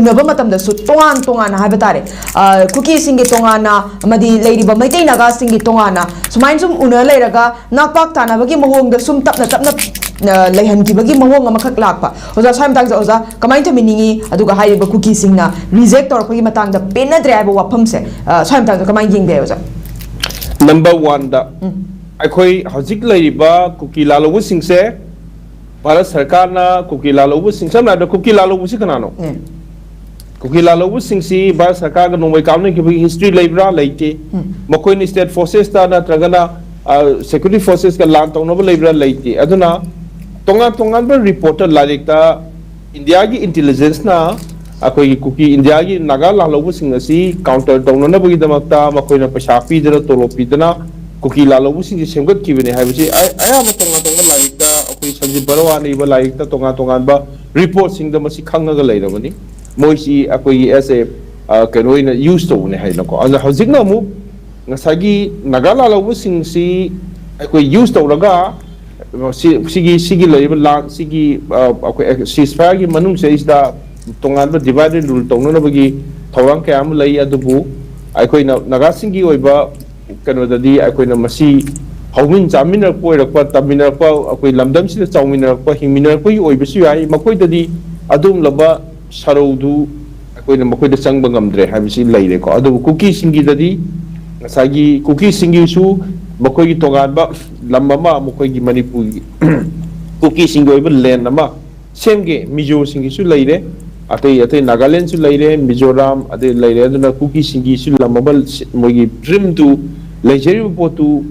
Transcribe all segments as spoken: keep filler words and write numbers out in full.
ꯎꯅꯕ ꯃꯇꯝꯗꯁꯨ ꯇꯣꯉꯥꯟ ꯇꯣꯉꯥꯟꯅ ꯍꯥꯏꯕ ꯇꯥꯔꯦ, ꯑ, ꯀꯨꯀꯤꯁꯤꯡꯒꯤ ꯇꯣꯉꯥꯟꯅ ꯑꯃꯗꯤ ꯂꯩꯔꯤꯕ ꯃꯩꯇꯩ ꯅꯥꯒꯥꯁꯤꯡꯒꯤ ꯇꯣꯉꯥꯟꯅ ꯁꯨꯃꯥꯏꯅ ꯁꯨꯝ ꯎꯅ ꯂꯩꯔꯒ ꯅꯥꯛꯄꯥꯛ ꯇꯥꯅꯕꯒꯤ ꯃꯑꯣꯡꯗ ꯁꯨꯝ ꯇꯞꯅ ꯇꯞꯅ, ꯑ, ꯂꯩꯍꯟꯈꯤꯕꯒꯤ ꯃꯑꯣꯡ ꯑꯃꯈꯛ ꯂꯥꯛꯄ꯫ ꯑꯣꯖꯥ, ꯁ꯭ꯋꯥꯏ ꯃꯇꯥꯡꯁꯦ ꯑꯣꯖꯥ ꯀꯃꯥꯏꯅ ꯊꯝꯕꯤꯅꯤꯡꯉꯤ? ꯑꯗꯨꯒ ꯍꯥꯏꯔꯤꯕ ꯀꯨꯀꯤꯁꯤꯡꯅ reject ꯇꯧꯔꯛꯄꯒꯤ ꯃꯇꯥꯡꯗ ꯄꯦꯟꯅꯗ꯭ꯔꯦ ꯍꯥꯏꯕ ꯋꯥꯐꯝꯁꯦ, ꯑ, ꯁ꯭ꯋꯥꯏ ꯃꯇꯥꯡꯗ ꯀꯃꯥꯏꯅ ꯌꯦꯡꯕ ꯌꯥꯏ ꯑꯣꯖꯥ? ꯅꯝꯕꯔ ꯋꯥꯟꯗ, ꯑꯩꯈꯣꯏ ꯍꯧꯖꯤꯛ ꯂꯩꯔꯤꯕ ꯀꯨꯀꯤ ꯂꯥꯜꯍꯧꯕꯁꯤꯡꯁꯦ ꯚꯥꯔꯠ ꯁꯔꯀꯥꯔꯅ ꯀꯨꯀꯤ ꯂꯥꯜꯍꯧꯕꯁꯤꯡ, ꯁꯝꯅ ꯍꯥꯏꯔꯕꯗ ꯀꯨꯀꯤ ꯂꯥꯜꯍꯧꯕꯁꯤ ꯀꯅꯥꯅꯣ? ꯎꯝ꯫ ꯀꯨꯀꯤ ꯂꯥꯜꯍꯧꯕꯁꯤꯡꯁꯤ ꯚꯥꯔꯠ ꯁꯔꯀꯥꯔꯒ ꯅꯣꯡꯃꯩ ꯀꯥꯞꯅꯈꯤꯕꯒꯤ history ꯂꯩꯕ꯭ꯔꯥ? ꯂꯩꯇꯦ꯫ ꯎꯝ꯫ ꯃꯈꯣꯏꯅ state forcesꯇ ꯅꯠꯇ꯭ꯔꯒꯅ, ꯑ, security forcesꯀ ꯂꯥꯟ ꯇꯧꯅꯕ ꯂꯩꯕ꯭ꯔꯥ? ꯂꯩꯇꯦ꯫ ꯑꯗꯨꯅ ꯇꯣꯉꯥꯟ ꯇꯣꯉꯥꯟꯕ reportꯇ, ꯂꯥꯏꯔꯤꯛꯇ ꯏꯟꯗꯤꯌꯥꯒꯤ intelligenceꯅ ꯑꯩꯈꯣꯏꯒꯤ ꯀꯨꯀꯤ, ꯏꯟꯗꯤꯌꯥꯒꯤ ꯅꯥꯒꯥ ꯂꯥꯜꯍꯧꯕꯁꯤꯡ ꯑꯁꯤ counter ꯇꯧꯅꯅꯕꯒꯤꯗꯃꯛꯇ ꯃꯈꯣꯏꯅ ꯄꯩꯁꯥ ꯄꯤꯗꯅ, ꯇꯣꯂꯣꯞ ꯄꯤꯗꯅ ꯀꯨꯀꯤ ꯂꯥꯜꯍꯧꯕꯁꯤꯡꯁꯦ ꯁꯦꯝꯒꯠꯈꯤꯕꯅꯤ ꯍꯥꯏꯕꯁꯤ ꯑ-, ꯑꯌꯥꯝꯕ ꯇꯣꯉꯥꯟ ꯇꯣꯉꯥꯟꯕ ꯂꯥꯏꯔꯤꯛꯇ, ꯑꯩꯈꯣꯏ ꯁꯟꯖꯤꯠ ꯕꯔꯋꯥꯅ ꯏꯕ ꯂꯥꯏꯔꯤꯛꯇ ꯇꯣꯉꯥꯟ ꯇꯣꯉꯥꯟꯕ reportꯁꯤꯡꯗ ꯃꯁꯤ ꯈꯪꯉꯒ ꯂꯩꯔꯕꯅꯤ꯫ ꯃꯣꯏꯁꯤ ꯑꯩꯈꯣꯏꯒꯤ as a, ꯑ, ꯀꯩꯅꯣ ꯑꯣꯏꯅ use ꯇꯧꯕꯅꯦ ꯍꯥꯏꯅꯀꯣ꯫ ꯑꯗꯨꯅ ꯍꯧꯖꯤꯛꯅ ꯑꯃꯨꯛ ꯉꯁꯥꯏꯒꯤ ꯅꯥꯒꯥ ꯂꯥꯜꯍꯧꯕꯁꯤꯡꯁꯤ ꯑꯩꯈꯣꯏ use ꯇꯧꯔꯒ ꯁꯤ-, ꯁꯤꯒꯤ, ꯁꯤꯒꯤ ꯂꯩꯔꯤꯕ ꯂꯥꯟ, ꯁꯤꯒꯤ, ꯑ, ꯑꯩꯈꯣꯏ ceasefireꯒꯤ ꯃꯅꯨꯡꯁꯤꯗꯩꯁꯤꯗ ꯇꯣꯉꯥꯟꯕ divide and rule ꯇꯧꯅꯅꯕꯒꯤ ꯊꯧꯔꯥꯡ ꯀꯌꯥ ꯑꯃ ꯂꯩ꯫ ꯑꯗꯨꯕꯨ ꯑꯩꯈꯣꯏꯅ ꯅꯥꯒꯥꯁꯤꯡꯒꯤ ꯑꯣꯏꯕ ꯀꯩꯅꯣꯗꯗꯤ ꯑꯩꯈꯣꯏꯅ ꯃꯁꯤ ꯍꯧꯃꯤꯟ ꯆꯥꯃꯤꯟꯅꯔꯛꯄ ꯑꯣꯏꯔꯛꯄ, ꯇꯝꯃꯤꯟꯅꯔꯛꯄ, ꯑꯩꯈꯣꯏ ꯂꯝꯗꯝꯁꯤꯗ ꯆꯥꯎꯃꯤꯟꯅꯔꯛꯄ, ꯍꯤꯡꯃꯤꯟꯅꯔꯛꯄꯒꯤ ꯑꯣꯏꯕꯁꯨ ꯌꯥꯏ꯫ ꯃꯈꯣꯏꯗꯗꯤ ꯑꯗꯨꯒꯨꯝꯂꯕ ꯁꯔꯧꯗꯨ ꯑꯩꯈꯣꯏꯅ ꯃꯈꯣꯏꯗ ꯆꯪꯕ ꯉꯝꯗ꯭ꯔꯦ ꯍꯥꯏꯕꯁꯤ ꯂꯩꯔꯦꯀꯣ꯫ ꯑꯗꯨꯕꯨ ꯀꯨꯀꯤꯁꯤꯡꯒꯤꯗꯗꯤ ꯉꯁꯥꯏꯒꯤ ꯀꯨꯀꯤꯁꯤꯡꯒꯤꯁꯨ ꯃꯈꯣꯏꯒꯤ ꯇꯣꯉꯥꯟꯕ ꯂꯝ ꯑꯃ, ꯃꯈꯣꯏꯒꯤ ꯃꯅꯤꯄꯨꯔꯒꯤ ꯀꯨꯀꯤꯁꯤꯡꯒꯤ ꯑꯣꯏꯕ land ꯑꯃ ꯁꯦꯝꯒꯦ, ꯃꯤꯖꯣꯁꯤꯡꯒꯤꯁꯨ ꯂꯩꯔꯦ, ꯑꯇꯩ ꯑꯇꯩ ꯅꯥꯒꯥꯂꯦꯟꯁꯨ ꯂꯩꯔꯦ, ꯃꯤꯖꯣꯔꯥꯝ ꯑꯗꯩ ꯂꯩꯔꯦ꯫ ꯑꯗꯨꯅ ꯀꯨꯀꯤꯁꯤꯡꯒꯤꯁꯨ ꯂꯝ ꯑꯃ ꯁꯤ-, ꯃꯣꯏꯒꯤ dreamꯗꯨ, ꯂꯩꯖꯔꯤꯕ ꯄꯣꯠꯇꯨ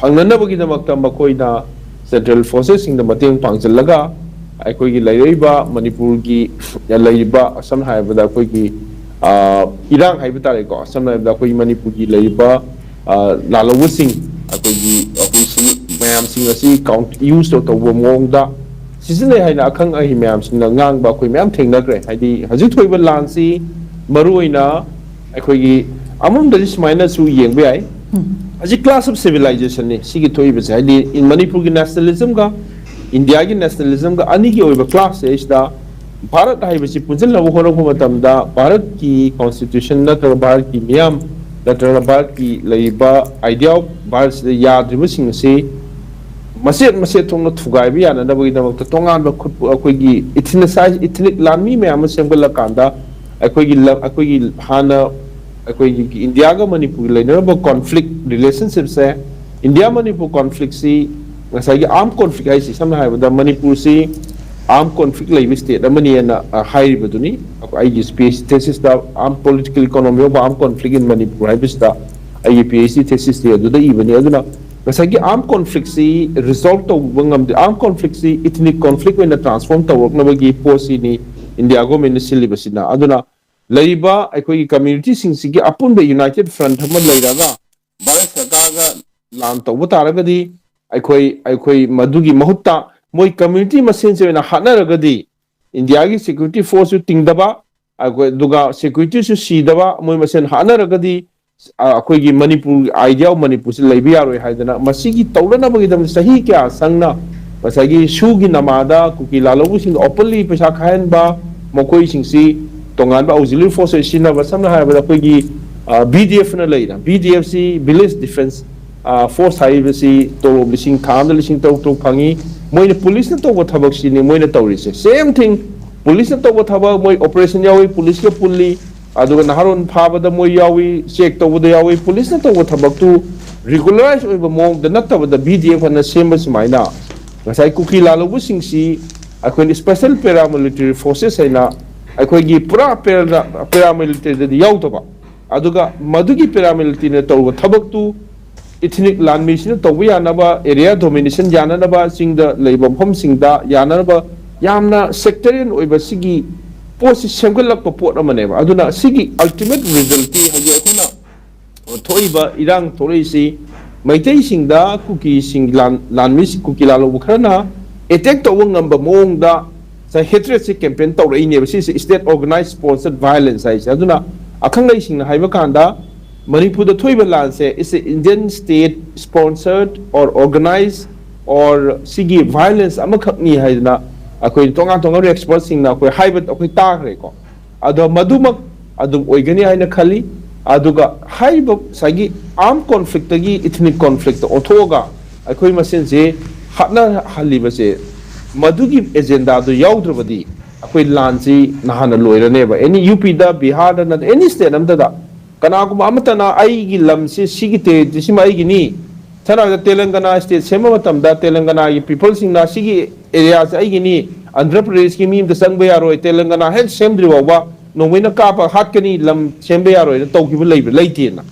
ꯐꯪꯅꯅꯕꯒꯤꯗꯃꯛꯇ ꯃꯈꯣꯏꯅ central forcesꯁꯤꯡꯗ ꯃꯇꯦꯡ ꯄꯥꯡꯁꯤꯜꯂꯒ ꯑꯩꯈꯣꯏꯒꯤ ꯂꯩꯔꯛꯏꯕ ꯃꯅꯤꯄꯨꯔꯒꯤ ꯂꯩꯔꯤꯕ, ꯁꯝꯅ ꯍꯥꯏꯔꯕꯗ ꯑꯩꯈꯣꯏꯒꯤ, ꯑ, ꯏꯔꯥꯡ ꯍꯥꯏꯕ ꯇꯥꯔꯦꯀꯣ, ꯁꯝꯅ ꯍꯥꯏꯔꯕꯗ ꯑꯩꯈꯣꯏꯒꯤ ꯃꯅꯤꯄꯨꯔꯒꯤ ꯂꯩꯔꯤꯕ, ꯑ, ꯂꯥꯜꯍꯧꯕꯁꯤꯡ, ꯑꯩꯈꯣꯏꯒꯤ, ꯑꯩꯈꯣꯏ ꯁꯤ ꯃꯌꯥꯝꯁꯤꯡ ꯑꯁꯤ count, use ꯇꯧꯕ ꯃꯑꯣꯡꯗ ꯁꯤꯖꯤꯟꯅꯩ ꯍꯥꯏꯅ ꯑꯈꯪ ꯑꯍꯩ ꯃꯌꯥꯝꯁꯤꯡꯅ ꯉꯥꯡꯕ ꯑꯩꯈꯣꯏ ꯃꯌꯥꯝ ꯊꯦꯡꯅꯈ꯭ꯔꯦ꯫ ꯍꯥꯏꯗꯤ ꯍꯧꯖꯤꯛ ꯊꯣꯛꯏꯕ ꯂꯥꯟꯁꯤ ꯃꯔꯨꯑꯣꯏꯅ ꯑꯩꯈꯣꯏꯒꯤ ꯑꯃꯔꯣꯝꯗꯗꯤ ꯁꯨꯃꯥꯏꯅꯁꯨ ꯌꯦꯡꯕ ꯌꯥꯏ꯫ ꯍꯧꯖꯤꯛ clash of civilizationꯅꯤ ꯁꯤꯒꯤ ꯊꯣꯛꯏꯕꯁꯦ꯫ ꯍꯥꯏꯗꯤ ꯃꯅꯤꯄꯨꯔꯒꯤ nationalismꯒ ꯏꯟꯗꯤꯌꯥꯒꯤ nationalismꯒ ꯑꯅꯤꯒꯤ ꯑꯣꯏꯕ clash ꯁꯤꯗꯩꯁꯤꯗ ꯚꯥꯔꯠ ꯍꯥꯏꯕꯁꯤ ꯄꯨꯟꯁꯤꯟꯅꯕ ꯍꯣꯠꯅꯔꯛꯄ ꯃꯇꯝꯗ ꯚꯥꯔꯠꯀꯤ constitution ꯅꯠꯇ꯭ꯔꯒ ꯚꯥꯔꯠꯀꯤ ꯃꯤꯌꯥꯝ ꯅꯠꯇ꯭ꯔꯒ ꯚꯥꯔꯠꯀꯤ ꯂꯩꯔꯤꯕ idea of ꯚꯥꯔꯠꯁꯤꯗ ꯌꯥꯗ꯭ꯔꯤꯕꯁꯤꯡ ꯑꯁꯤ ꯃꯆꯦꯠ ꯃꯆꯦꯠ ꯊꯣꯛꯅ ꯊꯨꯒꯥꯏꯕ ꯌꯥꯅꯅꯕꯒꯤꯗꯃꯛꯇ ꯇꯣꯉꯥꯟꯕ ꯈꯨꯠꯄꯨ ꯑꯩꯈꯣꯏꯒꯤ ethnicized, ethnic ꯂꯥꯟꯃꯤ ꯃꯌꯥꯝ ꯑꯃ ꯁꯦꯝꯒꯠꯂꯀꯥꯟꯗ ꯑꯩꯈꯣꯏꯒꯤ ꯂꯝ, ꯑꯩꯈꯣꯏꯒꯤ ꯍꯥꯟꯅ ꯑꯩꯈꯣꯏꯒꯤ ꯏꯟꯗꯤꯌꯥꯒ ꯃꯅꯤꯄꯨꯔꯒꯤ ꯂꯩꯅꯔꯝꯕ conflict relationshipꯁꯦ, ꯏꯟꯗꯤꯌꯥ ꯃꯅꯤꯄꯨꯔ conflictꯁꯤ ꯉꯁꯥꯏꯒꯤ armed conflict ꯍꯥꯏꯁꯤ ꯁꯝꯅ ꯍꯥꯏꯔꯕꯗ ꯃꯅꯤꯄꯨꯔꯁꯤ armed conflict ꯂꯩꯕ state ꯑꯃꯅꯤꯅ, ꯑ, ꯍꯥꯏꯔꯤꯕꯗꯨꯅꯤ꯫ ꯑꯩꯒꯤ PhD thesisꯇ Armed Political Economy of Armed Conflict in Manipur ꯍꯥꯏꯕꯁꯤꯗ ꯑꯩꯒꯤ PhD thesisꯇꯤ ꯑꯗꯨꯗ ꯏꯕꯅꯤ꯫ ꯑꯗꯨꯅ ꯉꯁꯥꯏꯒꯤ armed conflictꯁꯤ resolve ꯇꯧꯕ ꯉꯝꯗꯦ꯫ Armed conflictꯁꯤ ethnic conflict ꯑꯣꯏꯅ transform ꯇꯧꯔꯛꯅꯕꯒꯤ ꯄꯣꯠꯁꯤꯅꯤ ꯏꯟꯗꯤꯌꯥ governmentꯅ ꯁꯤꯜꯂꯤꯕꯁꯤꯅ꯫ ꯑꯗꯨꯅ ꯂꯩꯔꯤꯕ ꯑꯩꯈꯣꯏꯒꯤ communityꯁꯤꯡꯁꯤꯒꯤ ꯑꯄꯨꯟꯕ united front ꯑꯃ ꯂꯩꯔꯒ ꯚꯥꯔꯠ ꯁꯔꯀꯥꯔꯒ ꯂꯥꯟ ꯇꯧꯕ ꯇꯥꯔꯒꯗꯤ ꯑꯩꯈꯣꯏ, ꯑꯩꯈꯣꯏ ꯃꯗꯨꯒꯤ ꯃꯍꯨꯠꯇ ꯃꯣꯏ community ꯃꯁꯦꯟꯁꯦ ꯑꯣꯏꯅ ꯍꯥꯠꯅꯔꯒꯗꯤ ꯏꯟꯗꯤꯌꯥꯒꯤ security forceꯁꯨ ꯇꯤꯡꯗꯕ, ꯑꯩꯈꯣꯏ, ꯑꯗꯨꯒ securityꯁꯨ ꯁꯤꯗꯕ, ꯃꯣꯏ ꯃꯁꯦꯟ ꯍꯥꯠꯅꯔꯒꯗꯤ ꯑ, ꯑꯩꯈꯣꯏꯒꯤ ꯃꯅꯤꯄꯨꯔ, idea of ꯃꯅꯤꯄꯨꯔꯁꯤ ꯂꯩꯕ ꯌꯥꯔꯣꯏ ꯍꯥꯏꯗꯅ ꯃꯁꯤꯒꯤ ꯇꯧꯅꯅꯕꯒꯤꯗꯃꯛꯇ ꯆꯍꯤ ꯀꯌꯥ ꯆꯪꯅ ꯉꯁꯥꯏꯒꯤ ꯁꯨꯒꯤ ꯅꯃꯥꯗ ꯀꯨꯀꯤ ꯂꯥꯜꯍꯧꯕꯁꯤꯡꯗ openly ꯄꯩꯁꯥ ꯈꯥꯏꯍꯟꯕ, ꯃꯈꯣꯏꯁꯤꯡꯁꯤ ꯇꯣꯉꯥꯟꯕ auxiliary force ꯑꯣꯏꯅ ꯁꯤꯖꯤꯟꯅꯕ, ꯁꯝꯅ ꯍꯥꯏꯔꯕꯗ ꯑꯩꯈꯣꯏꯒꯤ, ꯑ, BDFꯅ ꯂꯩꯔꯦ꯫ BDFꯁꯤ Village Defence, ꯑ, Force ꯍꯥꯏꯔꯤꯕꯁꯤ ꯇꯣꯂꯣꯞ ꯂꯤꯁꯤꯡ, ꯊꯥ ꯑꯃꯗ ꯂꯤꯁꯤꯡ ꯇꯔꯨꯛ ꯇꯔꯨꯛ ꯐꯪꯉꯤ꯫ ꯃꯣꯏꯅ policeꯅ ꯇꯧꯕ ꯊꯕꯛꯁꯤꯅꯤ ꯃꯣꯏꯅ ꯇꯧꯔꯤꯁꯦ꯫ Same thing, policeꯅ ꯇꯧꯕ ꯊꯕꯛ, ꯃꯣꯏ operation ꯌꯥꯎꯏ, policeꯀ ꯄꯨꯜꯂꯤ, ꯑꯗꯨꯒ ꯅꯍꯥꯔꯣꯟ ꯐꯥꯕꯗ ꯃꯣꯏ ꯌꯥꯎꯏ, check ꯇꯧꯕꯗ ꯌꯥꯎꯏ꯫ Policeꯅ ꯇꯧꯕ ꯊꯕꯛꯇꯨ regularize ꯑꯣꯏꯕ ꯃꯑꯣꯡꯗ ꯅꯠꯇꯕꯗ BDF ꯑꯅ ꯁꯦꯝꯕ ꯁꯨꯃꯥꯏꯅ ꯉꯁꯥꯏ ꯀꯨꯀꯤ ꯂꯥꯜꯍꯧꯕꯁꯤꯡꯁꯤ ꯑꯩꯈꯣꯏꯅ special paramilitary forces ꯍꯥꯏꯅ ꯑꯩꯈꯣꯏꯒꯤ ꯄꯨꯔꯥ para-, paramilitaryꯗꯗꯤ ꯌꯥꯎꯗꯕ, ꯑꯗꯨꯒ ꯃꯗꯨꯒꯤ paramilitaryꯅ ꯇꯧꯕ ꯊꯕꯛꯇꯨ ethnic ꯂꯥꯟꯃꯤꯁꯤꯅ ꯇꯧꯕ ꯌꯥꯅꯕ, area domination ꯌꯥꯅꯅꯕ, ꯆꯤꯡꯗ ꯂꯩꯕ ꯃꯐꯝꯁꯤꯡꯗ ꯌꯥꯅꯅꯕ ꯌꯥꯝꯅ sectarian ꯑꯣꯏꯕ ꯁꯤꯒꯤ ꯄꯣꯠꯁꯤ ꯁꯦꯝꯒꯠꯂꯛꯄ ꯄꯣꯠ ꯑꯃꯅꯦꯕ꯫ ꯑꯗꯨꯅ ꯁꯤꯒꯤ ultimate resultꯇꯤ ꯍꯧꯖꯤꯛ ꯑꯩꯈꯣꯏꯅ ꯊꯣꯛꯏꯕ ꯏꯔꯥꯡ ꯊꯣꯛꯂꯛꯏꯁꯤ ꯃꯩꯇꯩꯁꯤꯡꯗ ꯀꯨꯀꯤꯁꯤꯡ ꯂꯥꯟ-, ꯂꯥꯟꯃꯤꯁꯤꯡ, ꯀꯨꯀꯤ ꯂꯥꯜꯍꯧꯕ ꯈꯔꯅ attack ꯇꯧꯕ ꯉꯝꯕ ꯃꯑꯣꯡꯗ ꯉꯁꯥꯏ hatredꯁꯦ campaign ꯇꯧꯔꯛꯏꯅꯦꯕ꯫ ꯁꯤꯁꯦ state organized sponsored violence ꯍꯥꯏꯁꯦ꯫ ꯑꯗꯨꯅ ꯑꯈꯪ ꯑꯍꯩꯁꯤꯡꯅ ꯍꯥꯏꯕ ꯀꯥꯟꯗ ꯃꯅꯤꯄꯨꯔꯗ ꯊꯣꯛꯏꯕ ꯂꯥꯟꯁꯦ is a Indian state sponsored or organized or ꯁꯤꯒꯤ violence ꯑꯃꯈꯛꯅꯤ ꯍꯥꯏꯗꯅ ꯑꯩꯈꯣꯏ ꯇꯣꯉꯥꯟ ꯇꯣꯉꯥꯟꯕ ꯑꯦꯛꯁꯄꯔꯠꯁꯤꯡꯅ ꯑꯩꯈꯣꯏ ꯍꯥꯏꯕ ꯑꯩꯈꯣꯏ ꯇꯥꯈ꯭ꯔꯦꯀꯣ꯫ ꯑꯗꯣ ꯃꯗꯨꯃꯛ ꯑꯗꯨꯝ ꯑꯣꯏꯒꯅꯤ ꯍꯥꯏꯅ ꯈꯜꯂꯤ꯫ ꯑꯗꯨꯒ ꯍꯥꯏꯔꯤꯕ ꯉꯁꯥꯏꯒꯤ ꯑꯥꯔꯝ ꯀꯣꯟꯐ꯭ꯂꯤꯛꯇꯒꯤ ꯏꯊꯅꯤꯛ ꯀꯣꯟꯐ꯭ꯂꯤꯛꯇ ꯑꯣꯟꯊꯣꯛꯑꯒ ꯑꯩꯈꯣꯏ ꯃꯁꯦꯟꯁꯦ ꯍꯥꯠꯅꯍꯜꯂꯤꯕꯁꯦ, ꯃꯗꯨꯒꯤ ꯑꯦꯖꯦꯟꯗꯥꯗꯨ ꯌꯥꯎꯗ꯭ꯔꯕꯗꯤ ꯑꯩꯈꯣꯏ ꯂꯥꯟꯁꯤ ꯅꯍꯥꯟꯅ ꯂꯣꯏꯔꯅꯦꯕ꯫ ꯑꯦꯅꯤ ꯌꯨ ꯄꯤꯗ, ꯕꯤꯍꯥꯔꯗ ꯅꯠꯇ꯭ꯔ ꯑꯦꯅꯤ ꯁ꯭ꯇꯦꯠ ꯑꯃꯗꯗ ꯀꯅꯥꯒꯨꯝꯕ ꯑꯃꯠꯇꯅ ꯑꯩꯒꯤ ꯂꯝꯁꯤ, ꯁꯤꯒꯤ ꯇꯦꯔꯤꯇꯣꯔꯤꯁꯤꯃ ꯑꯩꯒꯤꯅꯤ, ꯁꯝꯅ ꯍꯥꯏꯔꯕꯗ ꯇꯦꯂꯪꯒꯅꯥ ꯁ꯭ꯇꯦꯠ ꯁꯦꯝꯕ ꯃꯇꯝꯗ ꯇꯦꯂꯪꯒꯅꯥꯒꯤ ꯄꯤꯄꯜꯁꯤꯡꯅ ꯁꯤꯒꯤ ꯑꯦꯔꯤꯌꯥꯁꯦ ꯑꯩꯒꯤꯅꯤ, ꯑꯟꯙ꯭ꯔ ꯄ꯭ꯔꯗꯦꯁꯀꯤ ꯃꯤ ꯑꯝꯇ ꯆꯪꯕ ꯌꯥꯔꯣꯏ, ꯇꯦꯂꯪꯒꯅꯥ ꯍꯦꯛ ꯁꯦꯝꯗ꯭ꯔꯤ ꯐꯥꯎꯕ ꯅꯣꯡꯃꯩꯅ ꯀꯥꯞꯄ ꯍꯥꯠꯀꯅꯤ, ꯂꯝ ꯁꯦꯝꯕ ꯌꯥꯔꯣꯏꯅ ꯇꯧꯈꯤꯕ ꯂꯩꯕ꯭ꯔꯥ? ꯂꯩꯇꯦꯅ꯫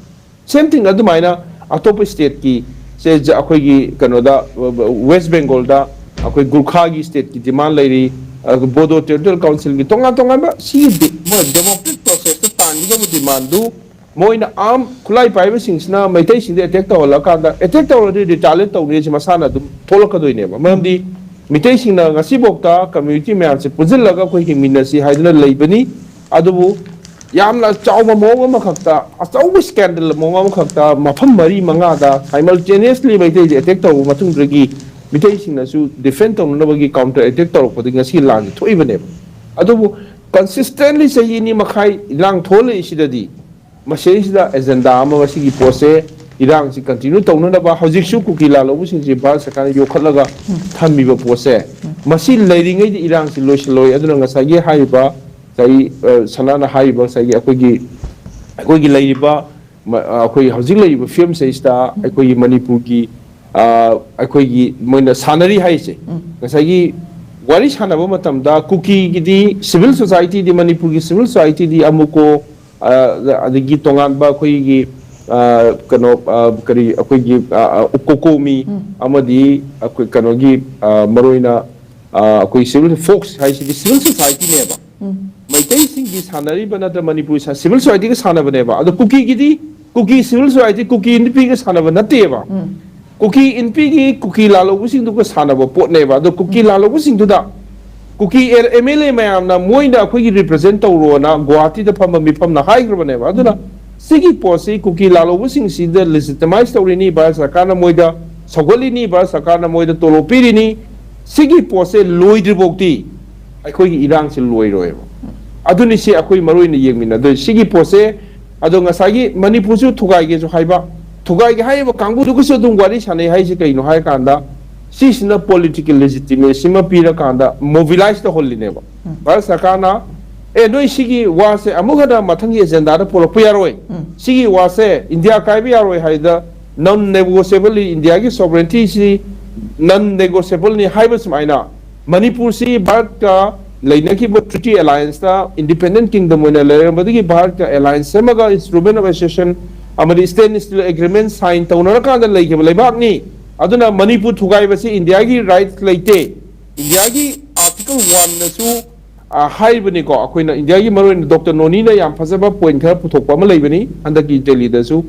ꯁꯦꯝ ꯊꯤꯡ ꯑꯗꯨꯃꯥꯏꯅ ꯑꯇꯣꯞꯄ ꯁ꯭ꯇꯦꯠꯀꯤ ꯁꯦ, ꯖ-, ꯑꯩꯈꯣꯏꯒꯤ ꯀꯩꯅꯣꯗ, ꯋꯦꯁ ꯕꯦꯡꯒꯣꯜꯗ ꯑꯩꯈꯣꯏ ꯒꯨꯔꯈꯥꯒꯤ ꯁ꯭ꯇꯦꯠꯀꯤ ꯗꯤꯃꯥꯟ ꯂꯩꯔꯤ, ꯑ, ꯕꯣꯗꯣ ꯇꯦꯔꯤꯇꯣꯔꯤꯌꯦꯜ ꯀꯥꯎꯟꯁꯤꯜꯒꯤ ꯇꯣꯉꯥꯟ ꯇꯣꯉꯥꯟꯕ ꯁꯤꯒꯤ ꯗꯤ-, ꯃꯣꯏ ꯗꯦꯃꯣꯀ꯭ꯔꯦꯇꯤꯛ ꯄ꯭ꯔꯣꯁꯦꯁꯇ ꯇꯥꯟꯒꯗꯕ ꯗꯤꯃꯥꯟꯗꯨ ꯃꯣꯏꯅ ꯑꯥꯔꯝ ꯈꯨꯠꯂꯥꯏ ꯄꯥꯏꯕꯁꯤꯡꯁꯤꯅ ꯃꯩꯇꯩꯁꯤꯡꯗ ꯑꯦꯇꯦꯛ ꯇꯧꯍꯜꯂꯀꯥꯟꯗ, ꯑꯦꯇꯦꯛ ꯇꯧꯔꯗꯤ ꯔꯤꯇꯥꯂꯤꯌꯦꯠ ꯇꯧꯅꯤ ꯍꯥꯏꯁꯦ ꯃꯁꯥꯅ ꯑꯗꯨꯝ ꯊꯣꯛꯂꯛꯀꯗꯣꯏꯅꯦꯕ꯫ ꯃꯔꯝꯗꯤ ꯃꯤꯇꯩꯁꯤꯡꯅ ꯉꯁꯤꯐꯥꯎꯗ ꯀꯝꯃ꯭ꯌꯨꯅꯤꯇꯤ ꯃꯌꯥꯝꯁꯦ ꯄꯨꯟꯁꯤꯜꯂꯒ ꯑꯩꯈꯣꯏ ꯍꯤꯡꯃꯤꯟꯅꯁꯤ ꯍꯥꯏꯗꯨꯅ ꯂꯩꯕꯅꯤ꯫ ꯑꯗꯨꯕꯨ ꯌꯥꯝꯅ ꯆꯥꯎꯕ ꯃꯑꯣꯡ ꯑꯃꯈꯛꯇ, ꯑꯆꯧꯕ ꯁ꯭ꯀꯦꯟꯗꯜ ꯃꯑꯣꯡ ꯑꯃꯈꯛꯇ ꯃꯐꯝ ꯃꯔꯤ ꯃꯉꯥꯗ ꯁꯥꯏꯃꯜꯇꯦꯅꯤꯌꯁꯂꯤ ꯃꯩꯇꯩꯁꯦ ꯑꯦꯇꯦꯛ ꯇꯧꯔꯕ ꯃꯇꯨꯡꯗꯒꯤ ꯃꯤꯇꯩꯁꯤꯡꯅꯁꯨ ꯗꯤꯐꯦꯟ ꯇꯧꯅꯅꯕꯒꯤ ꯀꯥꯎꯟꯇꯔ ꯑꯦꯇꯦꯛ ꯇꯧꯔꯛꯄꯗꯒꯤ ꯉꯁꯤ ꯂꯥꯟꯁꯤ ꯊꯣꯛꯏꯕꯅꯦꯕ꯫ ꯑꯗꯨꯕꯨ ꯀꯟꯁꯤꯁꯇꯦꯟꯂꯤ ꯆꯍꯤ ꯑꯅꯤ ꯃꯈꯥꯏ ꯏꯔꯥꯡ ꯊꯣꯛꯍꯜꯂꯛꯏꯁꯤꯗꯗꯤ ꯃꯁꯤꯗꯩꯁꯤꯗ ꯑꯦꯖꯦꯟꯗꯥ ꯑꯃ, ꯃꯁꯤꯒꯤ ꯄꯣꯠꯁꯦ, ꯏꯔꯥꯡꯁꯤ ꯀꯟꯇꯤꯅ꯭ꯌꯨ ꯇꯧꯅꯅꯕ ꯍꯧꯖꯤꯛꯁꯨ ꯀꯨꯀꯤ ꯂꯥꯜꯍꯧꯕꯁꯤꯡꯁꯤ ꯚꯥꯔꯠ ꯁꯔꯀꯥꯔꯅ ꯌꯣꯛꯈꯠꯂꯒ ꯊꯝꯃꯤꯕ ꯄꯣꯠꯁꯦ, ꯃꯁꯤ ꯂꯩꯔꯤꯉꯩꯗ ꯏꯔꯥꯡꯁꯤ ꯂꯣꯏꯁꯤꯜꯂꯣꯏ꯫ ꯑꯗꯨꯅ ꯉꯁꯥꯏꯒꯤ ꯍꯥꯏꯔꯤꯕ ꯉꯁꯥꯏ, ꯑ, ꯁꯅꯥꯅ ꯍꯥꯏꯔꯤꯕ ꯉꯁꯥꯏꯒꯤ ꯑꯩꯈꯣꯏꯒꯤ, ꯑꯩꯈꯣꯏꯒꯤ ꯂꯩꯔꯤꯕ ꯃ-, ꯑ, ꯑꯩꯈꯣꯏ ꯍꯧꯖꯤꯛ ꯂꯩꯔꯤꯕ ꯐꯤꯕꯝꯁꯤꯗꯩꯁꯤꯗ ꯑꯩꯈꯣꯏꯒꯤ ꯃꯅꯤꯄꯨꯔꯒꯤ, ꯑ, ꯑꯩꯈꯣꯏꯒꯤ ꯃꯣꯏꯅ ꯁꯥꯟꯅꯔꯤ ꯍꯥꯏꯁꯦ, ꯉꯁꯥꯏꯒꯤ ꯋꯥꯔꯤ ꯁꯥꯟꯅꯕ ꯃꯇꯝꯗ ꯀꯨꯀꯤꯒꯤꯗꯤ ꯁꯤꯚꯤꯜ ꯁꯣꯁꯥꯏꯇꯤꯗꯤ, ꯃꯅꯤꯄꯨꯔꯒꯤ ꯁꯤꯚꯤꯜ ꯁꯣꯁꯥꯏꯇꯤꯗꯤ ꯑꯃꯨꯛꯀꯣ, ꯑ, ꯑꯗꯒꯤ ꯇꯣꯉꯥꯟꯕ ꯑꯩꯈꯣꯏꯒꯤ, ꯑ, ꯀꯩꯅꯣ, ꯑ, ꯀꯔꯤ, ꯑꯩꯈꯣꯏꯒꯤ, ꯑ, ꯑ, ꯀꯣꯀꯣꯃꯤ ꯑꯃꯗꯤ ꯑꯩꯈꯣꯏ ꯀꯩꯅꯣꯒꯤ, ꯑ, ꯃꯔꯨꯑꯣꯏꯅ, ꯑ, ꯑꯩꯈꯣꯏ ꯁꯤꯚꯤꯜ ꯐꯣꯛꯁ ꯍꯥꯏꯁꯤꯗꯤ ꯁꯤꯚꯤꯜ ꯁꯣꯁꯥꯏꯇꯤꯅꯦꯕ꯫ ꯃꯩꯇꯩꯁꯤꯡꯒꯤ ꯁꯥꯟꯅꯔꯤꯕ ꯅꯠꯇ꯭ꯔ ꯃꯅꯤꯄꯨꯔ ꯁꯤꯚꯤꯜ ꯁꯣꯁꯥꯏꯇꯤꯒ ꯁꯥꯟꯅꯕꯅꯦꯕ꯫ ꯑꯗꯣ ꯀꯨꯀꯤꯒꯤꯗꯤ, ꯀꯨꯀꯤ ꯁꯤꯚꯤꯜ ꯁꯣꯁꯥꯏꯇꯤ ꯀꯨꯀꯤ ꯅꯨꯄꯤꯒ ꯁꯥꯟꯅꯕ ꯅꯠꯇꯦꯕ꯫ ꯀꯨꯀꯤ ꯏꯟꯄꯤꯒꯤ ꯀꯨꯀꯤ ꯂꯥꯜꯍꯧꯕꯁꯤꯡꯗꯨꯒ ꯁꯥꯟꯅꯕ ꯄꯣꯠꯅꯦꯕ꯫ ꯑꯗꯣ ꯀꯨꯀꯤ ꯂꯥꯜꯍꯧꯕꯁꯤꯡꯗꯨꯗ ꯀꯨꯀꯤ ꯑꯦꯝ ꯑꯦꯜ ꯑꯦ ꯃꯌꯥꯝꯅ ꯃꯣꯏꯅ ꯑꯩꯈꯣꯏꯒꯤ ꯔꯤꯄ꯭ꯔꯖꯦꯟ ꯇꯧꯔꯣꯅ ꯒꯨꯋꯥꯍꯥꯇꯤꯗ ꯐꯝꯕ ꯃꯤꯐꯝꯅ ꯍꯥꯏꯈ꯭ꯔꯕꯅꯦꯕ꯫ ꯑꯗꯨꯅ ꯁꯤꯒꯤ ꯄꯣꯠꯁꯤ ꯀꯨꯀꯤ ꯂꯥꯜꯍꯧꯕꯁꯤꯡꯁꯤꯗ ꯂꯤꯖꯤꯇꯃꯥꯏꯁ ꯇꯧꯔꯤꯅꯤ, ꯚꯥꯔꯠ ꯁꯔꯀꯥꯔꯅ ꯃꯣꯏꯗ ꯁꯧꯒꯠꯂꯤꯅꯤ, ꯚꯥꯔꯠ ꯁꯔꯀꯥꯔꯅ ꯃꯣꯏꯗ ꯇꯣꯂꯣꯞ ꯄꯤꯔꯤꯅꯤ꯫ ꯁꯤꯒꯤ ꯄꯣꯠꯁꯦ ꯂꯣꯏꯗ꯭ꯔꯤꯐꯥꯎꯗꯤ ꯑꯩꯈꯣꯏꯒꯤ ꯏꯔꯥꯡꯁꯦ ꯂꯣꯏꯔꯣꯏꯕ꯫ ꯑꯗꯨꯅꯤ ꯁꯤ ꯑꯩꯈꯣꯏ ꯃꯔꯨ ꯑꯣꯏꯅ ꯌꯦꯡꯃꯤꯟꯅꯗꯣꯏ ꯁꯤꯒꯤ ꯄꯣꯠꯁꯦ꯫ ꯑꯗꯣ ꯉꯁꯥꯏꯒꯤ ꯃꯅꯤꯄꯨꯔꯁꯨ ꯊꯨꯒꯥꯏꯒꯦꯁꯨ ꯍꯥꯏꯕ, ꯊꯨꯒꯥꯏꯒꯦ ꯍꯥꯏꯔꯤꯕ ꯀꯥꯡꯕꯨꯗꯨꯒꯁꯨ ꯑꯗꯨꯝ ꯋꯥꯔꯤ ꯁꯥꯟꯅꯩ ꯍꯥꯏꯁꯦ ꯀꯩꯅꯣ ꯍꯥꯏꯔꯀꯥꯟꯗ, ꯁꯤꯁꯤꯅ political legitimacy ꯑꯃ ꯄꯤꯔꯀꯥꯟꯗ mobilize ꯇꯧꯍꯜꯂꯤꯅꯦꯕ꯫ ꯎꯝ꯫ ꯚꯥꯔꯠ ꯁꯔꯀꯥꯔꯅ, "ꯑꯦ, ꯅꯣꯏ ꯁꯤꯒꯤ ꯋꯥꯁꯦ ꯑꯃꯨꯛ ꯍꯟꯅ ꯃꯊꯪꯒꯤ ꯑꯦꯖꯦꯟꯗꯥꯗ ꯄꯨꯔꯛꯄ ꯌꯥꯔꯣꯏ, ꯎꯝ꯫ ꯁꯤꯒꯤ ꯋꯥꯁꯦ ꯏꯟꯗꯤꯌꯥ ꯀꯥꯏꯕ ꯌꯥꯔꯣꯏ" ꯍꯥꯏꯗ, non negotiable ꯅꯤ, ꯏꯟꯗꯤꯌꯥꯒꯤ sovereignty ꯁꯤ non negotiable ꯅꯤ ꯍꯥꯏꯕ ꯁꯨꯃꯥꯏꯅ, ꯃꯅꯤꯄꯨꯔꯁꯤ ꯚꯥꯔꯠꯀ ꯂꯩꯅꯈꯤꯕ treaty alliance ꯇ independent kingdom ꯑꯣꯏꯅ ꯂꯩꯔꯝꯕꯗꯒꯤ ꯚꯥꯔꯠꯀ alliance ꯁꯦꯝꯃꯒ instrument of association ꯑꯃꯗꯤ standstill agreement sign ꯇꯧꯅꯔꯀꯥꯟꯗ ꯂꯩꯈꯤꯕ ꯂꯩꯕꯥꯛꯅꯤ꯫ ꯑꯗꯨꯅ ꯃꯅꯤꯄꯨꯔ ꯊꯨꯒꯥꯏꯕꯁꯤ ꯏꯟꯗꯤꯌꯥꯒꯤ right ꯂꯩꯇꯦ꯫ ꯏꯟꯗꯤꯌꯥꯒꯤ article one ꯅꯁꯨ, ꯑ, ꯍꯥꯏꯔꯤꯕꯅꯤꯀꯣ, ꯑꯩꯈꯣꯏꯅ ꯏꯟꯗꯤꯌꯥꯒꯤ ꯃꯔꯨ ꯑꯣꯏꯅ ꯗꯣꯛꯇꯔ ꯅꯣꯅꯤꯅ ꯌꯥꯝ ꯐꯖꯕ point ꯈꯔ ꯄꯨꯊꯣꯛꯄ ꯑꯃ ꯂꯩꯕꯅꯤ ꯍꯟꯗꯛꯀꯤ ꯗꯦꯜꯂꯤꯗꯁꯨ꯫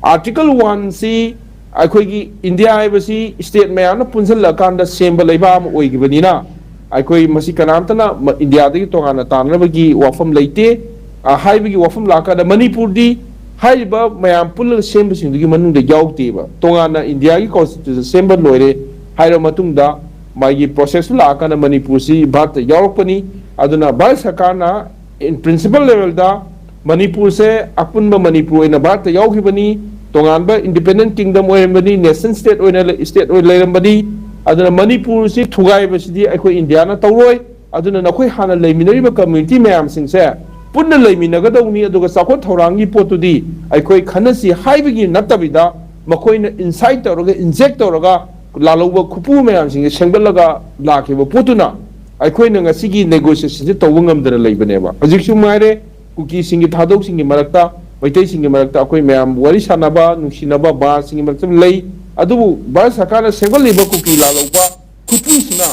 Article one ꯁꯤ ꯑꯩꯈꯣꯏꯒꯤ ꯏꯟꯗꯤꯌꯥ ꯍꯥꯏꯕꯁꯤ state ꯃꯌꯥꯝꯅ ꯄꯨꯟꯁꯤꯜꯂꯛꯑꯀꯥꯟꯗ ꯁꯦꯝꯕ ꯂꯩꯕꯥꯛ ꯑꯃ ꯑꯣꯏꯈꯤꯕꯅꯤꯅ, ꯑꯩꯈꯣꯏ ꯃꯁꯤ ꯀꯅꯥꯝꯇꯅ ꯃ-, ꯏꯟꯗꯤꯌꯥꯗꯒꯤ ꯇꯣꯉꯥꯟꯅ ꯇꯥꯟꯅꯕꯒꯤ ꯋꯥꯐꯝ ꯂꯩꯇꯦ꯫ ꯑ, ꯍꯥꯏꯕꯒꯤ ꯋꯥꯐꯝ ꯂꯥꯛꯀꯥꯟꯗ ꯃꯅꯤꯄꯨꯔꯗꯤ ꯍꯥꯏꯔꯤꯕ ꯃꯌꯥꯝ ꯄꯨꯜꯂꯒ ꯁꯦꯝꯕꯁꯤꯡꯗꯨꯒꯤ ꯃꯅꯨꯡꯗ ꯌꯥꯎꯗꯦꯕ꯫ ꯇꯣꯉꯥꯟꯅ ꯏꯟꯗꯤꯌꯥꯒꯤ constitution ꯁꯦꯝꯕ ꯂꯣꯏꯔꯦ ꯍꯥꯏꯔꯕ ꯃꯇꯨꯡꯗ ꯃꯥꯒꯤ process ꯂꯥꯛꯑꯀꯥꯟꯗ ꯃꯅꯤꯄꯨꯔꯁꯤ ꯚꯥꯔꯠꯇ ꯌꯥꯎꯔꯛꯄꯅꯤ꯫ ꯑꯗꯨꯅ ꯚꯥꯔꯠ ꯁꯔꯀꯥꯔꯅ in principle level ꯗ ꯃꯅꯤꯄꯨꯔꯁꯦ ꯑꯄꯨꯟꯕ ꯃꯅꯤꯄꯨꯔ ꯑꯣꯏꯅ ꯚꯥꯔꯠꯇ ꯌꯥꯎꯈꯤꯕꯅꯤ, ꯇꯣꯉꯥꯟꯕ independent kingdom ꯑꯣꯏꯔꯝꯕꯅꯤ, nation state ꯑꯣꯏꯅ ꯂꯩ-, state ꯑꯣꯏꯅ ꯂꯩꯔꯝꯕꯅꯤ꯫ ꯑꯗꯨꯅ ꯃꯅꯤꯄꯨꯔꯁꯤ ꯊꯨꯒꯥꯏꯕꯁꯤꯗꯤ ꯑꯩꯈꯣꯏ ꯏꯟꯗꯤꯌꯥꯅ ꯇꯧꯔꯣꯏ꯫ ꯑꯗꯨꯅ ꯅꯈꯣꯏ ꯍꯥꯟꯅ ꯂꯩꯃꯤꯟꯅꯔꯤꯕ community ꯃꯌꯥꯝꯁꯤꯡꯁꯦ ꯄꯨꯟꯅ ꯂꯩꯃꯤꯟꯅꯒꯗꯧꯅꯤ, ꯑꯗꯨꯒ ꯆꯥꯎꯈꯠ ꯊꯧꯔꯥꯡꯒꯤ ꯄꯣꯠꯇꯨꯗꯤ ꯑꯩꯈꯣꯏ ꯈꯟꯅꯁꯤ ꯍꯥꯏꯕꯒꯤ ꯅꯠꯇꯕꯤꯗ, ꯃꯈꯣꯏꯅ incite ꯇꯧꯔꯒ, inject ꯇꯧꯔꯒ, ꯂꯥꯜꯍꯧꯕ ꯈꯨꯠꯄꯨ ꯃꯌꯥꯝꯁꯤꯡꯁꯦ ꯁꯦꯝꯒꯠꯂꯒ ꯂꯥꯛꯈꯤꯕ ꯄꯣꯠꯇꯨꯅ ꯑꯩꯈꯣꯏꯅ ꯉꯁꯤꯒꯤ negotiation ꯁꯦ ꯇꯧꯕ ꯉꯝꯗꯅ ꯂꯩꯕꯅꯦꯕ꯫ ꯍꯧꯖꯤꯛꯁꯨ ꯉꯥꯏꯔꯦ, ꯀꯨꯀꯤꯁꯤꯡꯒꯤ ꯊꯥꯗꯣꯛꯁꯤꯡꯒꯤ ꯃꯔꯛꯇ, ꯃꯩꯇꯩꯁꯤꯡꯒꯤ ꯃꯔꯛꯇ ꯑꯩꯈꯣꯏ ꯃꯌꯥꯝ ꯋꯥꯔꯤ ꯁꯥꯟꯅꯕ, ꯅꯨꯡꯁꯤꯅꯕ ꯕꯥꯁꯤꯡꯒꯤ ꯃꯔꯛꯇ ꯂꯩ꯫ ꯑꯗꯨꯕꯨ ꯚꯥꯔꯠ ꯁꯔꯀꯥꯔꯅ ꯁꯦꯝꯒꯠꯂꯤꯕ ꯀꯨꯀꯤ ꯂꯥꯜꯍꯧꯕ ꯈꯨꯠꯄꯨꯁꯤꯅ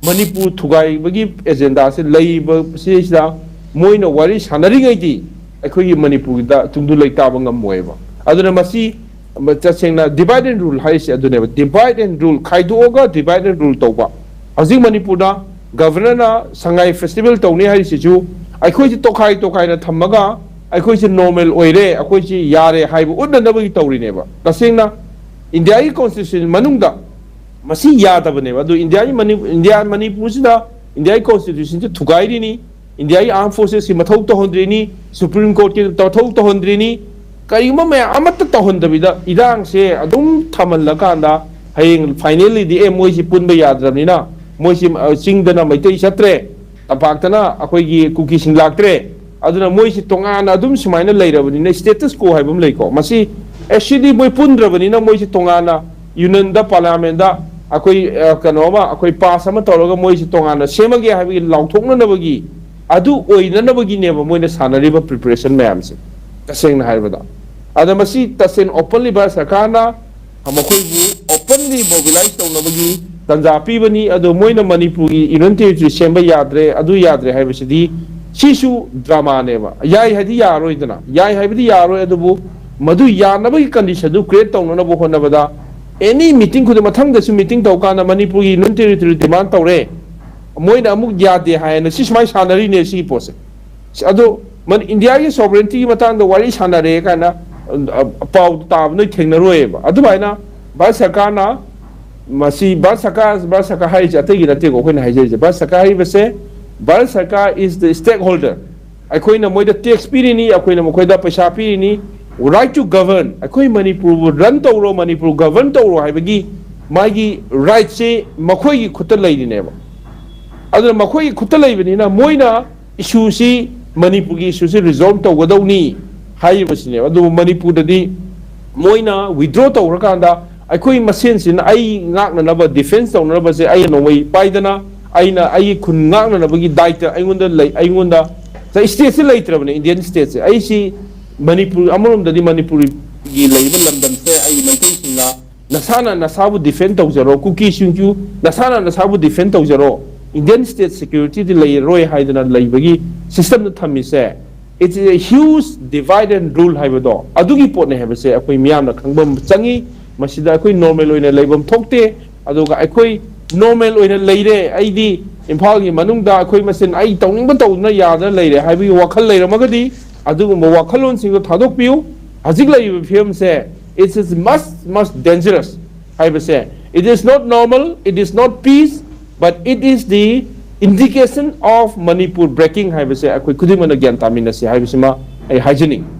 ꯃꯅꯤꯄꯨꯔ ꯊꯨꯒꯥꯏꯕꯒꯤ agenda ꯁꯦ ꯂꯩꯔꯤꯕꯁꯤꯗꯩꯁꯤꯗ ꯃꯣꯏꯅ ꯋꯥꯔꯤ ꯁꯥꯟꯅꯔꯤꯉꯩꯗꯤ ꯑꯩꯈꯣꯏꯒꯤ ꯃꯅꯤꯄꯨꯔꯗ ꯇꯨꯡꯗ ꯂꯩꯇꯥꯕ ꯉꯝꯃꯣꯏꯕ꯫ ꯑꯗꯨꯅ ꯃꯁꯤ ꯇꯁꯦꯡꯅ divide and rule ꯍꯥꯏꯔꯤꯁꯦ ꯑꯗꯨꯅꯦꯕ, divide and rule, ꯈꯥꯏꯗꯣꯛꯑꯒ divide and rule ꯇꯧꯕ꯫ ꯍꯧꯖꯤꯛ ꯃꯅꯤꯄꯨꯔꯗ governor ꯅ ꯁꯉꯥꯏ festival ꯇꯧꯅꯤ ꯍꯥꯏꯔꯤꯁꯤꯁꯨ ꯑꯩꯈꯣꯏꯁꯦ ꯇꯣꯈꯥꯏ ꯇꯣꯈꯥꯏꯅ ꯊꯝꯃꯒ ꯑꯩꯈꯣꯏꯁꯦ normal ꯑꯣꯏꯔꯦ, ꯑꯩꯈꯣꯏꯁꯦ ꯌꯥꯔꯦ ꯍꯥꯏꯕ ꯎꯠꯅꯅꯕꯒꯤ ꯇꯧꯔꯤꯅꯦꯕ꯫ ꯇꯁꯦꯡꯅ ꯏꯟꯗꯤꯌꯥꯒꯤ constitution ꯃꯅꯨꯡꯗ ꯃꯁꯤ ꯌꯥꯗꯕꯅꯦꯕ꯫ ꯑꯗꯨ ꯏꯟꯗꯤꯌꯥꯒꯤ ꯃꯅꯤ-, ꯏꯟꯗꯤꯌꯥ, ꯃꯅꯤꯄꯨꯔꯁꯤꯗ ꯏꯟꯗꯤꯌꯥꯒꯤ constitutionꯁꯦ ꯊꯨꯒꯥꯏꯔꯤꯅꯤ, ꯏꯟꯗꯤꯌꯥꯒꯤ armed forcesꯀꯤ ꯃꯊꯧ ꯇꯧꯍꯟꯗ꯭ꯔꯤꯅꯤ, Supreme Courtꯀꯤ ꯃꯊꯧ ꯇꯧꯍꯟꯗ꯭ꯔꯤꯅꯤ, ꯀꯔꯤꯒꯨꯝꯕ ꯃꯌꯥꯝ ꯑꯃꯠꯇ ꯇꯧꯍꯟꯗꯕꯤꯗ ꯏꯔꯥꯡꯁꯦ ꯑꯗꯨꯝ ꯊꯝꯍꯜꯂꯀꯥꯟꯗ ꯍꯌꯦꯡ finallyꯗꯤ ꯑꯦ ꯃꯣꯏꯁꯤ ꯄꯨꯟꯕ ꯌꯥꯗ꯭ꯔꯕꯅꯤꯅ ꯃꯣꯏꯁꯤ, ꯑ, ꯆꯤꯡꯗꯅ ꯃꯩꯇꯩ ꯆꯠꯇ꯭ꯔꯦ, ꯇꯝꯄꯥꯛꯇꯅ ꯑꯩꯈꯣꯏꯒꯤ ꯀꯨꯀꯤꯁꯤꯡ ꯂꯥꯛꯇ꯭ꯔꯦ, ꯑꯗꯨꯅ ꯃꯣꯏꯁꯤ ꯇꯣꯉꯥꯟꯅ ꯑꯗꯨꯝ ꯁꯨꯃꯥꯏꯅ ꯂꯩꯔꯕꯅꯤꯅ status quo ꯍꯥꯏꯕ ꯑꯃ ꯂꯩꯀꯣ꯫ ꯃꯁꯤ, ꯑꯦ, ꯁꯤꯗꯤ ꯃꯣꯏ ꯄꯨꯟꯗ꯭ꯔꯕꯅꯤꯅ ꯃꯣꯏꯁꯤ ꯇꯣꯉꯥꯟꯅ unionꯗ, parliamentꯗ ꯑꯩꯈꯣꯏ, ꯑ, ꯀꯩꯅꯣ ꯑꯃ, ꯑꯩꯈꯣꯏ pass ꯑꯃ ꯇꯧꯔꯒ ꯃꯣꯏꯁꯤ ꯇꯣꯉꯥꯟꯅ ꯁꯦꯝꯃꯒꯦ ꯍꯥꯏꯕꯒꯤ ꯂꯥꯎꯊꯣꯛꯅꯅꯕꯒꯤ, ꯑꯗꯨ ꯑꯣꯏꯅꯅꯕꯒꯤꯅꯦꯕ ꯃꯣꯏꯅ ꯁꯥꯟꯅꯔꯤꯕ preparation ꯃꯌꯥꯝꯁꯦ, ꯇꯁꯦꯡꯅ ꯍꯥꯏꯔꯕꯗ꯫ ꯑꯗ ꯃꯁꯤ ꯇꯁꯦꯡꯅ openly ꯚꯥꯔꯠ ꯁꯔꯀꯥꯔꯅ ꯃꯈꯣꯏꯕꯨ openly mobilize ꯇꯧꯅꯕꯒꯤ ꯇꯥꯟꯖꯥ ꯄꯤꯕꯅꯤ꯫ ꯑꯗꯣ ꯃꯣꯏꯅ ꯃꯅꯤꯄꯨꯔꯒꯤ Union Territory ꯁꯦꯝꯕ ꯌꯥꯗ꯭ꯔꯦ, ꯑꯗꯨ ꯌꯥꯗ꯭ꯔꯦ ꯍꯥꯏꯕꯁꯤꯗꯤ, ꯁꯤꯁꯨ dramaꯅꯦꯕ꯫ ꯌꯥꯏ ꯍꯥꯏꯗꯤ ꯌꯥꯔꯣꯏꯗꯅ, ꯌꯥꯏ ꯍꯥꯏꯕꯗꯤ ꯌꯥꯔꯣꯏ, ꯑꯗꯨꯕꯨ ꯃꯗꯨ ꯌꯥꯅꯕꯒꯤ conditionꯗꯨ create ꯇꯧꯅꯅꯕ ꯍꯣꯠꯅꯕꯗ, any meeting ꯈꯨꯗꯤꯡ, ꯃꯊꯪꯗꯁꯨ meeting ꯇꯧꯀꯥꯟꯗ ꯃꯅꯤꯄꯨꯔꯒꯤ Union Territory demand ꯇꯧꯔꯦ, ꯃꯣꯏꯅ ꯑꯃꯨꯛ ꯌꯥꯗꯦ ꯍꯥꯏꯌꯦꯅ ꯁꯤ ꯁꯨꯃꯥꯏꯅ ꯁꯥꯟꯅꯔꯤꯅꯦ ꯁꯤꯒꯤ ꯄꯣꯠꯁꯦ꯫ ꯑꯗꯣ ꯃꯅꯤ-, ꯏꯟꯗꯤꯌꯥꯒꯤ sovereigntyꯒꯤ ꯃꯇꯥꯡꯗ ꯋꯥꯔꯤ ꯁꯥꯟꯅꯔꯦ ꯀꯥꯏꯅ, ꯑ, ꯄꯥꯎ ꯇꯥꯕ ꯅꯣꯏ ꯊꯦꯡꯅꯔꯣꯏꯕ꯫ ꯑꯗꯨꯃꯥꯏꯅ ꯚꯥꯔꯠ ꯁꯔꯀꯥꯔꯅ, ꯃꯁꯤ ꯚꯥꯔꯠ ꯁꯔꯀꯥꯔ, ꯚꯥꯔꯠ ꯁꯔꯀꯥꯔ ꯍꯥꯏꯔꯤꯁꯦ ꯑꯇꯩꯒꯤ ꯅꯠꯇꯦꯀꯣ, ꯑꯩꯈꯣꯏꯅ ꯍꯥꯏꯖꯔꯤꯁꯦ, ꯚꯥꯔꯠ ꯁꯔꯀꯥꯔ ꯍꯥꯏꯔꯤꯕꯁꯦ, ꯚꯥꯔꯠ ꯁꯔꯀꯥꯔ is the stakeholder꯫ ꯑꯩꯈꯣꯏꯅ ꯃꯣꯏꯗ tax ꯄꯤꯔꯤꯅꯤ, ꯑꯩꯈꯣꯏꯅ ꯃꯈꯣꯏꯗ ꯄꯩꯁꯥ ꯄꯤꯔꯤꯅꯤ, right to govern, ꯑꯩꯈꯣꯏ ꯃꯅꯤꯄꯨꯔꯕꯨ run ꯇꯧꯔꯣ, ꯃꯅꯤꯄꯨꯔ govern ꯇꯧꯔꯣ ꯍꯥꯏꯕꯒꯤ ꯃꯥꯒꯤ rightꯁꯤ ꯃꯈꯣꯏꯒꯤ ꯈꯨꯠꯇ ꯂꯩꯔꯤꯅꯦꯕ꯫ ꯑꯗꯨꯅ ꯃꯈꯣꯏꯒꯤ ꯈꯨꯠꯇ ꯂꯩꯕꯅꯤꯅ ꯃꯣꯏꯅ issueꯁꯤ, ꯃꯅꯤꯄꯨꯔꯒꯤ issueꯁꯤ resolve ꯇꯧꯒꯗꯧꯅꯤ ꯍꯥꯏꯔꯤꯕꯁꯤꯅꯦꯕ꯫ ꯑꯗꯨꯕꯨ ꯃꯅꯤꯄꯨꯔꯗꯗꯤ ꯃꯣꯏꯅ withdraw ꯇꯧꯈ꯭ꯔꯀꯥꯟꯗ ꯑꯩꯈꯣꯏ ꯃꯁꯦꯟꯁꯤꯅ ꯑꯩ ꯉꯥꯛꯅꯅꯕ, defence ꯇꯧꯅꯅꯕꯁꯦ ꯑꯩ ꯅꯣꯡꯃꯩ ꯄꯥꯏꯗꯅ, ꯑꯩꯅ ꯑꯩꯒꯤ ꯈꯨꯟ ꯉꯥꯛꯅꯅꯕꯒꯤ ꯗꯥꯏꯇ ꯑꯩꯉꯣꯟꯗ ꯂꯩ, ꯑꯩꯉꯣꯟꯗ stateꯁꯦ ꯂꯩꯇ꯭ꯔꯕꯅꯦ, Indian stateꯁꯦ꯫ ꯑꯩꯁꯤ ꯃꯅꯤꯄꯨꯔ, ꯑꯃꯔꯣꯝꯗꯗꯤ ꯃꯅꯤꯄꯨꯔꯒꯤ ꯂꯩꯔꯤꯕ ꯂꯝꯗꯝꯁꯦ ꯑꯩ ꯃꯩꯇꯩꯁꯤꯡꯅ ꯅꯁꯥꯅ ꯅꯁꯥꯕꯨ defend ꯇꯧꯖꯔꯣ, ꯀꯨꯀꯤꯁꯤꯡꯁꯨ ꯅꯁꯥꯅ ꯅꯁꯥꯕꯨ defend ꯇꯧꯖꯔꯣ, Indian state securityꯗꯤ ꯂꯩꯔꯔꯣꯏ ꯍꯥꯏꯗꯅ ꯂꯩꯕꯒꯤ systemꯗ ꯊꯝꯃꯤꯁꯦ, it is a huge divide and rule ꯍꯥꯏꯕꯗꯣ, ꯑꯗꯨꯒꯤ ꯄꯣꯠꯅꯦ ꯍꯥꯏꯕꯁꯦ ꯑꯩꯈꯣꯏ ꯃꯤꯌꯥꯝꯅ ꯈꯪꯕ ꯑꯃ ꯆꯪꯉꯤ꯫ ꯃꯁꯤꯗ ꯑꯩꯈꯣꯏ normal ꯑꯣꯏꯅ ꯂꯩꯐꯝ ꯊꯣꯛꯇꯦ꯫ ꯑꯗꯨꯒ ꯑꯩꯈꯣꯏ normal ꯑꯣꯏꯅ ꯂꯩꯔꯦ, ꯑꯩꯗꯤ ꯏꯝꯐꯥꯜꯒꯤ ꯃꯅꯨꯡꯗ ꯑꯩꯈꯣꯏ ꯃꯁꯦꯟ ꯑꯩ ꯇꯧꯅꯤꯡꯕ ꯇꯧꯗꯅ ꯌꯥꯗꯅ ꯂꯩꯔꯦ ꯍꯥꯏꯕꯒꯤ ꯋꯥꯈꯜ ꯂꯩꯔꯝꯃꯒꯗꯤ, ꯑꯗꯨꯒꯨꯝꯕ ꯋꯥꯈꯜꯂꯣꯟꯁꯤꯡꯗꯣ ꯊꯥꯗꯣꯛꯄꯤꯌꯨ꯫ ꯍꯧꯖꯤꯛ ꯂꯩꯔꯤꯕ ꯐꯤꯕꯝꯁꯦ, it is much, much dangerous ꯍꯥꯏꯕꯁꯦ It is not normal, it is not peace, but it is the indication of Manipur breaking ꯍꯥꯏꯕꯁꯦ ꯑꯩꯈꯣꯏ ꯈꯨꯗꯤꯡꯃꯛꯅ ꯒ꯭ꯌꯥꯟ ꯇꯥꯃꯤꯟꯅꯁꯤ ꯍꯥꯏꯕꯁꯤꯃ ꯑꯩ ꯍꯥꯏꯖꯅꯤꯡꯏ꯫